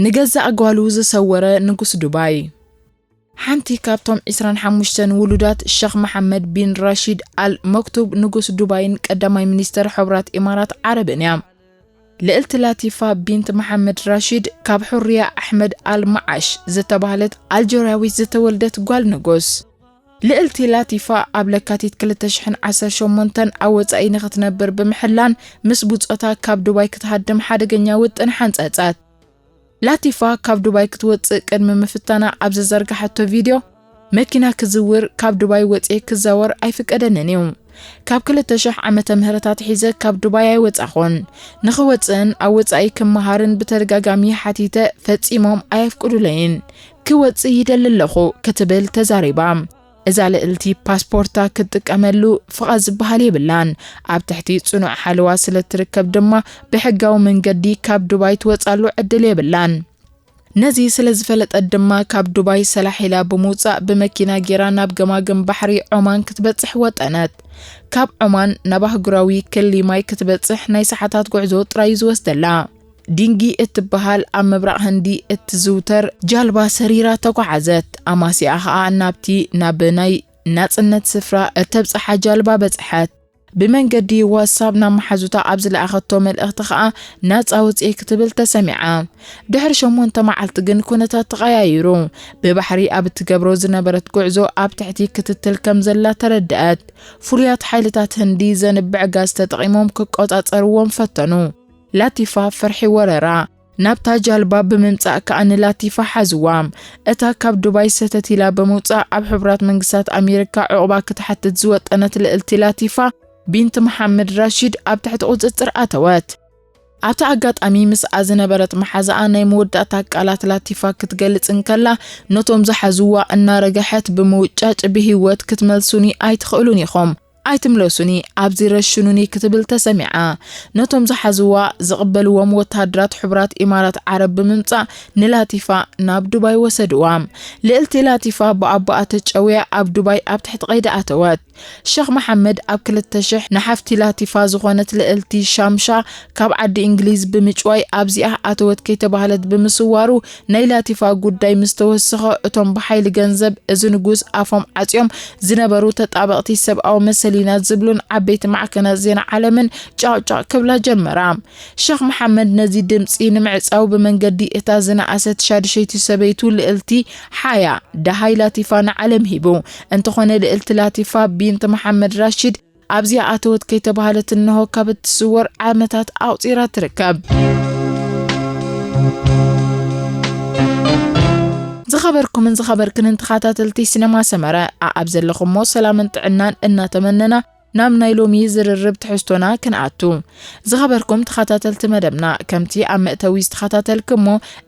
ንገዛእ ጓሉ ዝሰወረ ንጉስ ዱባይ። ሓንቲ ካብቶም ዕስራን ሓሙሽተን ውሉዳት ሸኽ መሓመድ ቢን ራሺድ ኣል መክቱብ፣ ንጉስ ዱባይን ቀዳማይ ሚኒስተር ሕቡራት ኢማራት ዓረብን እያ። ልዕልቲ ላቲፋ ቢንት መሓመድ ራሺድ ካብ ሑርያ ኣሕመድ ኣል መዓሽ ዝተባህለት ኣልጀርያዊት ዝተወልደት ጓል ንጉስ። ልዕልቲ ላቲፋ ኣብ ለካቲት ክልተ ሽሕን ዓሰርተ ሸሞንተን ኣብ ወጻኢ ንኽትነብር ብምሕላን፣ ምስ ብጾታ ካብ ዱባይ ክትሃድም ሓደገኛ ውጥን ሓንጸጸት። ላቲፋ ካብ ዱባይ ክትወጽእ ቅድሚ ምፍታና ኣብ ዘዘርግሓቶ ቪድዮ፣ መኪና ክዝውር፣ ካብ ዱባይ ወጽኤ ክዛወር ኣይፍቀደንን እዩ። ካብ ክልተ ሽሕ ዓመተ ምህረት ኣትሒዘ ካብ ዱባይ ኣይወጻኹን። ንኽወጽእን ኣብ ወጻኢ ክመሃርን ብተደጋጋሚ ሓቲተ፣ ፈጺሞም ኣየፍቅዱለይን። ክወጽእ ይደሊ ኣለኹ ክትብል ተዛሪባ። እዛ ልዕልቲ ፓስፖርታ ክትጥቀመሉ ፍቓድ ዝበሃል የብላን። ኣብ ትሕቲ ጽኑዕ ሓለዋ ስለ እትርከብ ድማ ብሕጋዊ መንገዲ ካብ ዱባይ ትወጻሉ ዕድል የብላን። ነዚ ስለ ዝፈለጠት ድማ ካብ ዱባይ ሰላሒላ ብምውጻእ ብመኪና ጌራ ናብ ገማግም ባሕሪ ዖማን ክትበጽሕ ወጠነት። ካብ ዖማን ናብ ኣህጉራዊ ክሊ ማይ ክትበጽሕ ናይ ሰዓታት ጉዕዞ ጥራይ እዩ ዝወስደላ። ዲንጊ እትበሃል ኣብ ምብራቕ ህንዲ እትዝውተር ጃልባ ሰሪራ ተጓዓዘት። ኣማሲኣ ኸኣ ናብቲ ናብ ናይ ናጽነት ስፍራ እተብጽሓ ጃልባ በጽሐት። ብመንገዲ ዋትሳፕ ናብ መሓዙታ ኣብ ዝለኣኸቶ መልእኽቲ ኸኣ ናጻ ወጽኤ ክትብል ተሰሚዓ። ድሕሪ ሸሞንተ መዓልቲ ግን ኩነታት ተቐያይሩ። ብባሕሪ ኣብ እትገብሮ ዝነበረት ጉዕዞ ኣብ ትሕቲ ክትትል ከም ዘላ ተረድአት። ፍሉያት ሓይልታት ህንዲ ዘንብዕ ጋዝ ተጠቒሞም ክቆጻጸርዎም ፈተኑ። ላቲፋ ፍርሒ ወረራ። ናብታ ጃልባ ብምምጻእ ከኣ ንላቲፋ ሓዝዋ። እታ ካብ ዱባይ ሰተት ኢላ ብምውጻእ ኣብ ሕቡራት መንግስታት ኣሜሪካ ዑቕባ ክትሓትት ዝወጠነት ልዕልቲ ላቲፋ ቢንት መሓመድ ራሺድ ኣብ ትሕቲ ቁጽጽር ኣተወት። ኣብቲ ኣጋጣሚ ምስኣ ዝነበረት መሓዛኣ ናይ መወዳእታ ቃላት ላቲፋ ክትገልጽ እንከላ፣ ነቶም ዝሓዝዋ እናረገሐት ብምውጫጭ፣ "ብህይወት ክትመልሱኒ ኣይትኽእሉን ኢኹም፣ ኣይትምለሱኒ፣ ኣብዚ ረሽኑኒ" ክትብል ተሰሚዓ። ነቶም ዝሓዝዋ ዝቕበልዎም ወተሃደራት ሕቡራት ኢማራት ዓረብ ብምምጻእ ንላቲፋ ናብ ዱባይ ወሰድዋ። ልዕልቲ ላቲፋ ብኣቦኣ ተጨውያ ኣብ ዱባይ ኣብ ትሕቲ ቀይዲ ኣተወት። ሸኽ መሓመድ ኣብ ክልተ ሽሕ ንሓፍቲ ላቲፋ ዝኾነት ልዕልቲ ሻምሻ ካብ ዓዲ እንግሊዝ ብምጭዋይ ኣብዚኣ ኣተወት ከይተባህለት ብምስዋሩ ናይ ላቲፋ ጉዳይ ምስ ተወሰኸ እቶም ብሓይሊ ገንዘብ እዚ ንጉስ ኣፎም ዓጽዮም ዝነበሩ ተጣበቕቲ ሰብኣዊ መሰል ኢና ዝብሉን ዓበይቲ ማዕከናት ዜና ዓለምን ጫቕጫቕ ክብላ ጀመራ። ሸኽ መሓመድ ነዚ ድምጺ ንምዕጻው ብመንገዲ እታ ዝነኣሰት ሻድሸይቲ ሰበይቱ ልዕልቲ ሓያ ደሃይ ላቲፋ ንዓለም ሂቡ። እንተኾነ ልዕልቲ ላቲፋ ቢንት መሓመድ ራሺድ ኣብዚኣ ኣተወት ከይተባህለት እንሆ ካብ እትስወር ዓመታት ኣቑጺራ ትርከብ። ዝኸበርኩምን ዝኸበርክንን ተኸታተልቲ ሲነማ ሰመረ፣ ኣኣብ ዘለኹሞ ሰላምን ጥዕናን እናተመነና፣ ናብ ናይ ሎሚ ዝርርብ ትሕዝቶና ክንኣቱ። ዝኸበርኩም ተኸታተልቲ መደብና፣ ከምቲ ኣብ መእተዊ ዝተኸታተልክሞ፣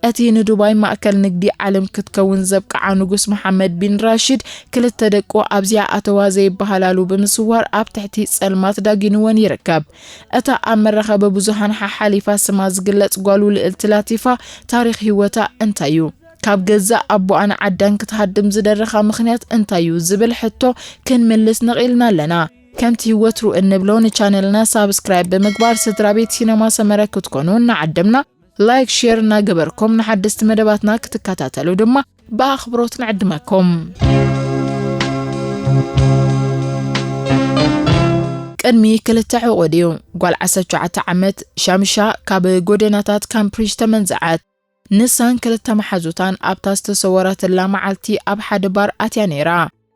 እቲ ንዱባይ ማእከል ንግዲ ዓለም ክትከውን ዘብቅዓ ንጉስ መሓመድ ቢን ራሺድ ክልተ ደቁ ኣብዚኣ ኣተዋ ዘይበሃላሉ ብምስዋር ኣብ ትሕቲ ጸልማት ዳጊንወን ይርከብ። እታ ኣብ መራኸቢ ብዙሃን ሓሓሊፋ ስማ ዝግለጽ ጓሉ ልዕልቲ ላቲፋ ታሪኽ ህይወታ እንታይ እዩ? ካብ ገዛእ ኣቦኣን ዓዳን ክትሃድም ዝደረኻ ምኽንያት እንታይ እዩ? ዝብል ሕቶ ክንምልስ ነቒልና ኣለና። ከምቲ ወትሩ እንብሎ ንቻነልና ሳብስክራይብ ብምግባር ስድራ ቤት ሲነማ ሰመረ ክትኮኑ እናዓደምና፣ ላይክ፣ ሼር እናገበርኩም ንሓደስቲ መደባትና ክትከታተሉ ድማ ብኣኽብሮት ንዕድመኩም። ቅድሚ ክልተ ዕቑድ እዩ ጓል ዓሰርተ ትሽዓተ ዓመት ሻምሻ ካብ ጎደናታት ካምፕሪጅ ተመንዝዐት። ንሳን ክልተ መሓዙታን ኣብታ ዝተሰወረትላ መዓልቲ ኣብ ሓደ ባር ኣትያ ነይራ።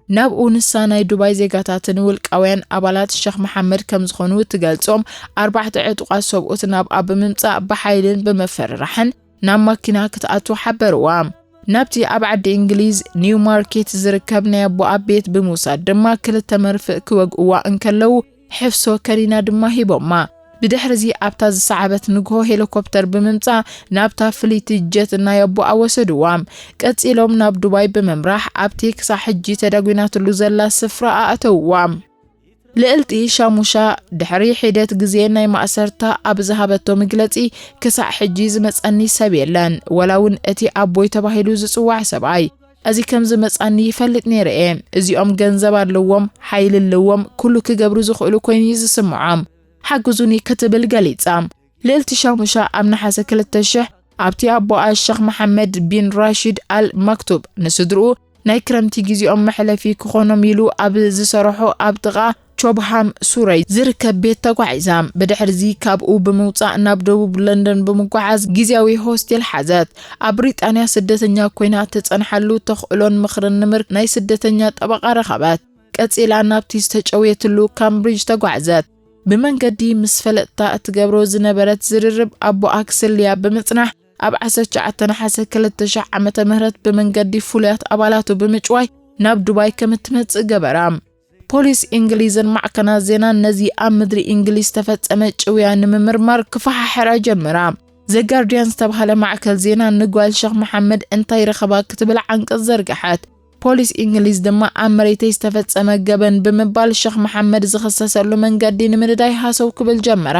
ናብኡ ንሳ ናይ ዱባይ ዜጋታትን ውልቃውያን ኣባላት ሸኽ መሓመድ ከም ዝኾኑ እትገልጾም ኣርባዕተ ዕጡቓት ሰብኡት ናብኣ ብምምጻእ ብሓይልን ብምፍርራሕን ናብ ማኪና ክትኣቱ ሓበርዋ። ናብቲ ኣብ ዓዲ እንግሊዝ ኒው ማርኬት ዝርከብ ናይ ኣቦኣ ቤት ብምውሳድ ድማ ክልተ መርፍእ ክወግእዋ እንከለዉ ሕፍሶ ከኒና ድማ ሂቦማ። ብድሕርዚ ኣብታ ዝሰዓበት ንግሆ ሄሊኮፕተር ብምምጻእ ናብታ ፍልይቲ ጀት ናይ ኣቦኣ ወሰድዋ። ቀጺሎም ናብ ዱባይ ብምምራሕ ኣብቲ ክሳዕ ሕጂ ተዳጒናትሉ ዘላ ስፍራ ኣእተውዋ። ልዕልቲ ሻሙሻ ድሕሪ ሒደት ግዜ ናይ ማእሰርታ ኣብ ዝሃበቶ መግለጺ፣ "ክሳዕ ሕጂ ዝመጸኒ ሰብ የለን፣ ወላ እውን እቲ ኣቦይ ተባሂሉ ዝጽዋዕ ሰብኣይ። እዚ ከም ዝመጻኒ ይፈልጥ ነይረ እየ። እዚኦም ገንዘብ ኣለዎም፣ ሓይሊ ኣለዎም፣ ኩሉ ክገብሩ ዝኽእሉ ኮይኑ እዩ ዝስምዖም። ሓግዙኒ" ክትብል ገሊጻ። ልዕልቲ ሻሙሻ ኣብ ነሓሰ ክልተ ሽሕ ኣብቲ ኣቦኣ ሸኽ መሓመድ ቢን ራሺድ ኣል ማክቱብ ንስድርኡ ናይ ክረምቲ ግዜኦም መሕለፊ ክኾኖም ኢሉ ኣብ ዝሰረሖ ኣብ ጥቓ ቾብሃም ሱረይ ዝርከብ ቤት ተጓዒዛ። ብድሕርዚ ካብኡ ብምውጻእ ናብ ደቡብ ለንደን ብምጓዓዝ ግዜያዊ ሆስቴል ሓዘት። ኣብ ብሪጣንያ ስደተኛ ኮይና ትጸንሓሉ ተኽእሎን ምኽርን ንምር ናይ ስደተኛ ጠበቓ ረኸበት። ቀጺላ ናብቲ ዝተጨውየትሉ ካምብሪጅ ተጓዕዘት። ብመንገዲ ምስ ፈለጥታ እትገብሮ ዝነበረት ዝርርብ ኣቦኣ ክስልያ ብምጽናሕ ኣብ ዓሰርተ ትሽዓተ ነሓሰ ክልተ ሺሕ ዓመተ ምህረት ብመንገዲ ፍሉያት ኣባላቱ ብምጭዋይ ናብ ዱባይ ከም እትመጽእ ገበራ። ፖሊስ እንግሊዝን ማዕከናት ዜናን ነዚ ኣብ ምድሪ እንግሊዝ ዝተፈጸመ ጭውያ ንምምርማር ክፈሓሕራ ጀመራ። ዘ ጋርዲያን ዝተባህለ ማዕከል ዜና ንጓል ሸኽ መሓመድ እንታይ ረኸባ ክትብል ዓንቀጽ ዘርግሐት። ፖሊስ እንግሊዝ ድማ ኣብ መሬተይ ዝተፈጸመ ገበን ብምባል ሸኽ መሓመድ ዝኽሰሰሉ መንገዲ ንምንዳይ ሃሰው ክብል ጀመረ።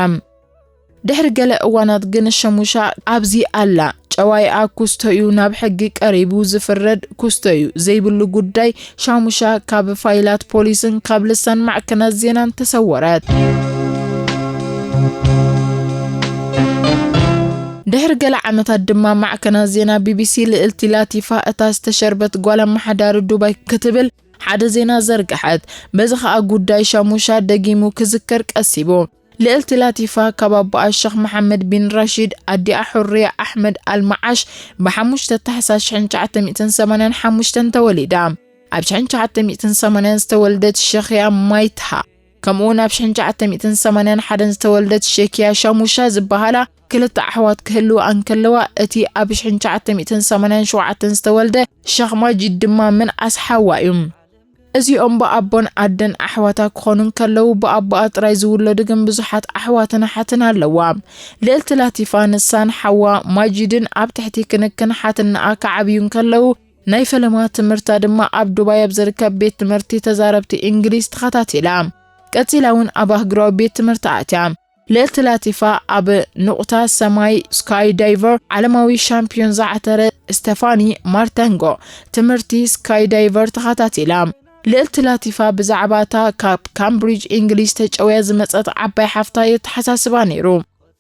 ድሕሪ ገለ እዋናት ግን ሸሙሻ ኣብዚ ኣላ። ጨዋይኣ ኩስቶ እዩ፣ ናብ ሕጊ ቀሪቡ ዝፍረድ ኩስቶ እዩ ዘይብሉ ጉዳይ ሻሙሻ ካብ ፋይላት ፖሊስን ካብ ልሳን ማዕከናት ዜናን ተሰወረት። ድሕሪ ገለ ዓመታት ድማ ማዕከናት ዜና ቢቢሲ ልእልቲ ላቲፋ እታ ዝተሸርበት ጓል ኣመሓዳሪ ዱባይ ክትብል ሓደ ዜና ዘርግሐት። በዚ ኸኣ ጉዳይ ሻሙሻ ደጊሙ ክዝከር ቀሲቡ። ልእልቲ ላቲፋ ካብ ኣቦኣ ሸኽ መሓመድ ቢን ራሺድ፣ ኣዲኣ ሑርያ ኣሕመድ ኣልመዓሽ ብሓሙሽተ ታሕሳስ ሽሕን ትሽዓተ ሚእትን ሰማንያን ሓሙሽተን ተወሊዳ። ኣብ ሽሕን ትሽዓተ ሚእትን ሰማንያን ዝተወልደት ሸኽያ ማይትሃ፣ ከምኡውን ኣብ ሽሕን ትሽዓተ ሚእትን ሰማንያን ሓደን ዝተወልደት ሸኪያ ሻሙሻ ዝበሃላ ክልተ ኣሕዋት ክህልዋ እንከለዋ፣ እቲ ኣብ ሽሕን ትሽዓተ ሚእትን ሰማንያን ሸውዓተን ዝተወልደ ሸኽ ማጂድ ድማ ምንኣስ ሓዋ እዩ። እዚኦም ብኣቦን ኣደን ኣሕዋታ ክኾኑ እንከለዉ፣ ብኣቦኣ ጥራይ ዝውለዱ ግን ብዙሓት ኣሕዋትን ኣሓትን ኣለዋ። ልእልቲ ላቲፋ ንሳን ሓዋ ማጂድን ኣብ ትሕቲ ክንክን ሓትነኣ ክዓብዩ እንከለዉ፣ ናይ ፈለማ ትምህርታ ድማ ኣብ ዱባይ ኣብ ዝርከብ ቤት ትምህርቲ ተዛረብቲ እንግሊዝ ተኸታቲላ። ቀጺላ እውን ኣብ ኣህጉራዊ ቤት ትምህርቲ ኣትያ። ልእልቲ ላቲፋ ኣብ ንቑታ ሰማይ ስካይ ዳይቨር ዓለማዊ ሻምፒዮን ዝዓተረ ስቴፋኒ ማርተንጎ ትምህርቲ ስካይ ዳይቨር ተኸታቲላ። ልእልቲ ላቲፋ ብዛዕባ እታ ካብ ካምብሪጅ እንግሊዝ ተጨውያ ዝመጸት ዓባይ ሓፍታ የተሓሳስባ ነይሩ።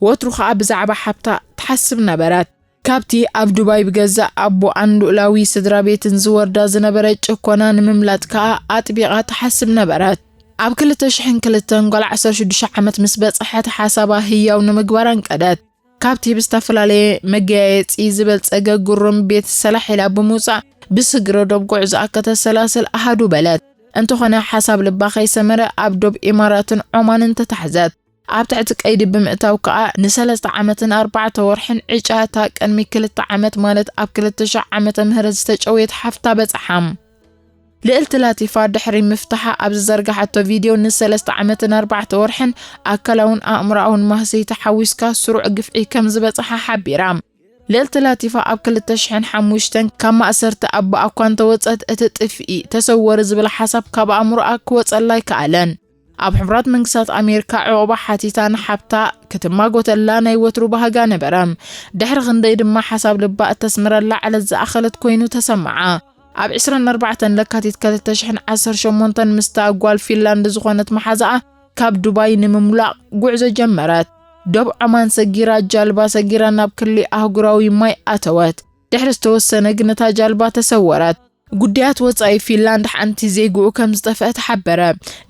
ወትሩ ኸኣ ብዛዕባ ሓፍታ ትሓስብ ነበረት። ካብቲ ኣብ ዱባይ ብገዛእ ኣቦኣን ልኡላዊ ስድራ ቤትን ዝወርዳ ዝነበረ ጭኮና ንምምላጥ ከኣ ኣጥቢቓ ትሓስብ ነበረት። ኣብ ክልተ ሽሕን ክልተን ጓል ዓሰርተ ሽዱሽተ ዓመት ምስ በጽሐት፣ ሓሳባ ህያው ንምግባር ኣንቀደት። ካብቲ ብዝተፈላለየ መገያየጺ ዝበልጸገ ግሩም ቤት ሰላሕ ኢላ ብምውጻእ፣ ብስግረ ዶብ ጉዕዞኣ ከተሰላስል ኣሃዱ በለት። እንተኾነ፣ ሓሳብ ልባ ከይሰመረ ኣብ ዶብ ኢማራትን ዖማንን ተታሕዘት። ኣብ ትሕቲ ቀይዲ ብምእታው ከኣ ንሰለስተ ዓመትን ኣርባዕተ ወርሕን ዕጫ እታ ቅድሚ ክልተ ዓመት፣ ማለት ኣብ ክልተ ሺሕ ዓመተ ምህረት ዝተጨውየት ሓፍታ በጽሓ። ልእልቲ ላቲፋ ድሕሪ ምፍታሓ ኣብ ዝዘርግሓቶ ቪድዮ፣ ንሰለስተ ዓመትን ኣርባዕተ ወርሕን ኣካላውን ኣእምሮኣውን ማህሰይቲ ሓዊስካ ስሩዕ ግፍዒ ከም ዝበጽሓ ሓቢራ። ልእልቲ ላቲፋ ኣብ ክልተ ሽሕን ሓሙሽተን ካብ ማእሰርቲ ኣቦኣ እኳ እንተወጸት፣ እቲ ጥፍኢ ተሰወረ ዝብል ሓሳብ ካብ ኣእምሮኣ ክወጸላ ኣይከኣለን። ኣብ ሕቡራት መንግስታት ኣሜሪካ ዕቑባ ሓቲታ ንሓብታ ክትማጎተላ ናይ ወትሩ ባህጋ ነበረ። ድሕሪ ክንደይ ድማ ሓሳብ ልባ እተስምረላ ዕለት ዝኣኸለት ኮይኑ ተሰምዓ። ኣብ ዕስራን ኣርባዕተን ለካቲት ክልተ ሽሕን ዓሰርተ ሸሞንተን ምስታ ጓል ፊንላንድ ዝኾነት መሓዛኣ ካብ ዱባይ ንምምላቕ ጉዕዞ ጀመረት። ዶብ ዖማን ሰጊራ፣ ጃልባ ሰጊራ ናብ ክሊ ኣህጉራዊ ማይ ኣተወት። ድሕሪ ዝተወሰነ ግን እታ ጃልባ ተሰወረት። ጉዳያት ወጻኢ ፊንላንድ ሓንቲ ዜግኡ ከም ዝጠፍአ ተሓበረ።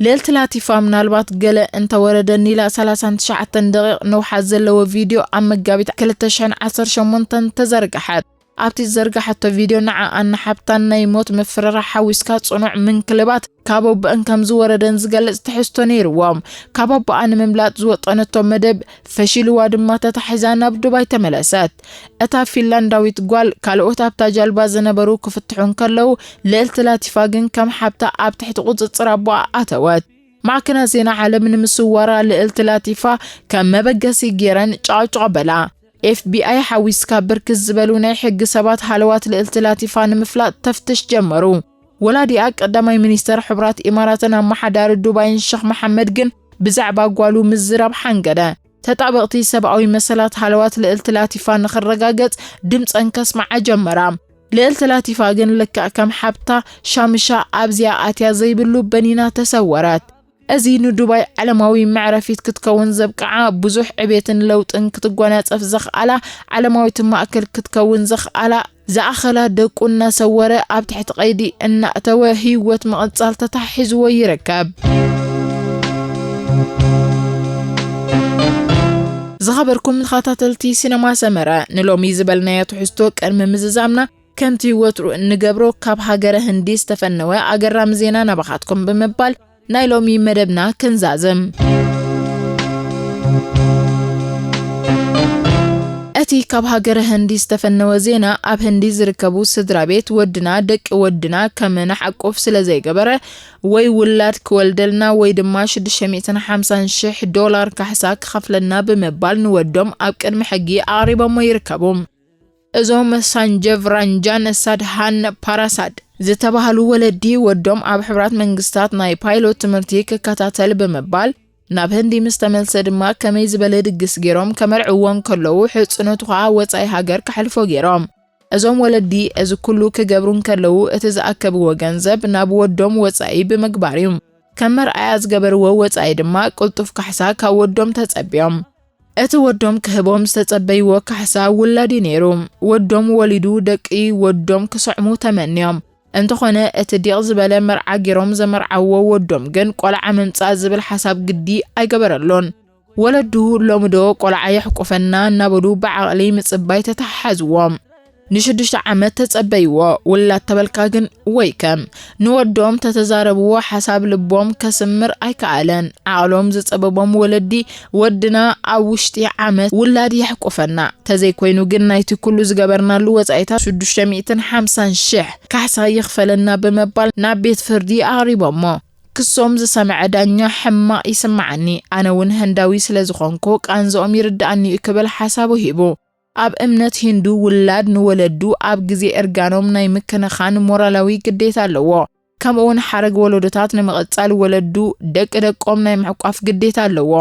ልእልቲ ላቲፋ ምናልባት ገለ እንተወረደኒ ኢላ ሰላሳን ትሽዓተን ደቂቕ ንውሓት ዘለዎ ቪድዮ ኣብ መጋቢት ክልተ ሽሕን ዓሰርተ ሸሞንተን ተዘርግሐት። ኣብቲ ዝዘርግሐቶ ቪድዮ ንዓኣን ንሓብታን ናይ ሞት ምፍርራሕ ሓዊስካ ጽኑዕ ምንክልባት ካብ ኣቦኣን ከም ዝወረደን ዝገልጽ ትሕዝቶ ነይርዎም። ካብ ኣቦኣ ንምምላጥ ዝወጠነቶ መደብ ፈሺልዋ ድማ ተታሒዛ ናብ ዱባይ ተመለሰት። እታ ፊንላንዳዊት ጓል ካልኦት ኣብታ ጃልባ ዝነበሩ ክፍትሑ እንከለዉ፣ ልእልቲ ላቲፋ ግን ከም ሓብታ ኣብ ትሕቲ ቁጽጽር ኣቦኣ ኣተወት። ማዕከናት ዜና ዓለም ንምስዋራ ልእልቲ ላቲፋ ከም መበገሲ ገይረን ጨቕጭቕ በላ። ኤፍ ቢ ኣይ ሓዊስካ ብርክት ዝበሉ ናይ ሕጊ ሰባት ሃለዋት ልእልቲ ላቲፋ ንምፍላጥ ተፍትሽ ጀመሩ። ወላዲኣ ቀዳማይ ሚኒስተር ሕቡራት ኢማራትን ኣመሓዳሪ ዱባይን ሸኽ መሓመድ ግን ብዛዕባ ጓሉ ምዝራብ ሓንገደ። ተጣበቕቲ ሰብኣዊ መሰላት ሃለዋት ልእልቲ ላቲፋ ንኽረጋገጽ ድምጸን ከስምዓ ጀመራ። ልእልቲ ላቲፋ ግን ልክዕ ከም ሓብታ ሻምሻ ኣብዚኣ ኣትያ ዘይብሉ በኒና ተሰወረት። እዚ ንዱባይ ዓለማዊ መዕረፊት ክትከውን ዘብቅዓ፣ ብዙሕ ዕቤትን ለውጥን ክትጎናጸፍ ዘኽኣላ፣ ዓለማዊት ማእከል ክትከውን ዘኽኣላ፣ ዝኣኸላ ደቁ እናሰወረ ኣብ ትሕቲ ቀይዲ እናእተወ ህይወት ምቕጻል ተታሒዝዎ ይርከብ። ዝኸበርኩም ተኸታተልቲ ሲነማ ሰመረ፣ ንሎሚ ዝበልናዮ ትሕዝቶ ቅድሚ ምዝዛምና፣ ከምቲ ወትሩ እንገብሮ ካብ ሃገረ ህንዲ ዝተፈነወ ኣገራሚ ዜና ናባኻትኩም ብምባል ናይ ሎሚ መደብና ክንዛዝም። እቲ ካብ ሃገረ ህንዲ ዝተፈነወ ዜና፣ ኣብ ህንዲ ዝርከቡ ስድራ ቤት ወድና፣ ደቂ ወድና ከም ንሓቁፍ ስለ ዘይገበረ፣ ወይ ውላድ ክወልደልና ወይ ድማ ሽዱሽተ ሚእትን ሓምሳን ሽሕ ዶላር ካሕሳ ክኸፍለና ብምባል ንወዶም ኣብ ቅድሚ ሕጊ ኣቕሪቦሞ ይርከቡ። እዞም ሳንጀቭ ራንጃን ሳድሃን ፓራሳድ ዝተባህሉ ወለዲ፣ ወዶም ኣብ ሕቡራት መንግስታት ናይ ፓይሎት ትምህርቲ ክከታተል ብምባል፣ ናብ ህንዲ ምስ ተመልሰ ድማ ከመይ ዝበለ ድግስ ገይሮም ከመርዕዎ እንከለዉ፣ ሕጽኖቱ ኸኣ ወጻኢ ሃገር ከሕልፎ ገይሮም። እዞም ወለዲ እዚ ኩሉ ክገብሩ እንከለዉ፣ እቲ ዝኣከብዎ ገንዘብ ናብ ወዶም ወጻኢ ብምግባር እዩ። ከም መርኣያ ዝገበርዎ ወጻኢ ድማ ቅልጡፍ ካሕሳ ካብ ወዶም ተጸብዮም። እቲ ወዶም ክህቦም ዝተጸበይዎ ካሕሳ ውላድ እዩ ነይሩ። ወዶም ወሊዱ፣ ደቂ ወዶም ክስዕሙ ተመንዮም። እንተኾነ፣ እቲ ዲቕ ዝበለ መርዓ ገይሮም ዘመርዓዎ ወዶም ግን ቆልዓ ምምጻእ ዝብል ሓሳብ ግዲ ኣይገበረሉን። ወለዱ ሎሚ ዶ ቆልዓ የሕቁፈና እናበሉ ብዓቕሊ ምጽባይ ተተሓሓዝዎም። ንሽዱሽተ ዓመት ተጸበይዎ፣ ውላድ ተበልካ ግን ወይከ። ንወዶም ተተዛረብዎ ሓሳብ ልቦም ከስምር ኣይከኣለን። ዓቕሎም ዝጸበቦም ወለዲ፣ ወድና ኣብ ውሽጢ ዓመት ውላድ የሕቁፈና፣ ተዘይኮይኑ ግን ናይቲ ኩሉ ዝገበርናሉ ወጻኢታት ሽዱሽተ ሚእትን ሓምሳን ሽሕ ካሕሳ ይኽፈለና ብምባል ናብ ቤት ፍርዲ ኣቕሪቦሞ። ክሶም ዝሰምዐ ዳኛ፣ ሕማቕ ይስምዓኒ፣ ኣነ እውን ህንዳዊ ስለ ዝኾንኩ ቃንዝኦም ይርድኣኒ እዩ ክብል ሓሳቡ ሂቡ። ኣብ እምነት ሂንዱ፣ ውላድ ንወለዱ ኣብ ግዜ እርጋኖም ናይ ምክንኻን ሞራላዊ ግዴታ ኣለዎ። ከምኡውን ሓረግ ወለዶታት ንምቕጻል፣ ወለዱ ደቂ ደቆም ናይ ምዕቋፍ ግዴታ ኣለዎ።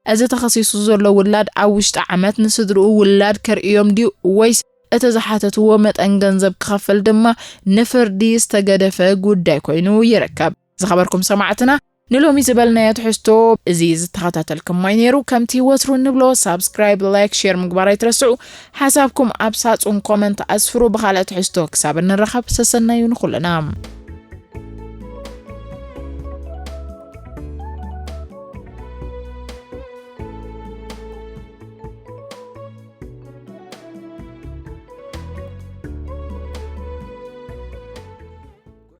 እዚ ተኸሲሱ ዘሎ ውላድ ኣብ ውሽጢ ዓመት ንስድርኡ ውላድ ከርእዮም ድዩ፣ ወይስ እቲ ዝሓተትዎ መጠን ገንዘብ ክኸፍል ድማ ንፍርዲ ዝተገደፈ ጉዳይ ኮይኑ ይርከብ። ዝኸበርኩም ሰማዕትና፣ ንሎሚ ዝበልናዮ ትሕዝቶ እዚ ዝተኸታተልኩሞ እዩ ነይሩ። ከምቲ ወትሩ እንብሎ፣ ሳብስክራይብ፣ ላይክ፣ ሼር ምግባር ኣይትረስዑ። ሓሳብኩም ኣብ ሳጹን ኮመንት ኣስፍሩ። ብኻልእ ትሕዝቶ ክሳብ እንራኸብ፣ ሰሰናዩ ንኹልና።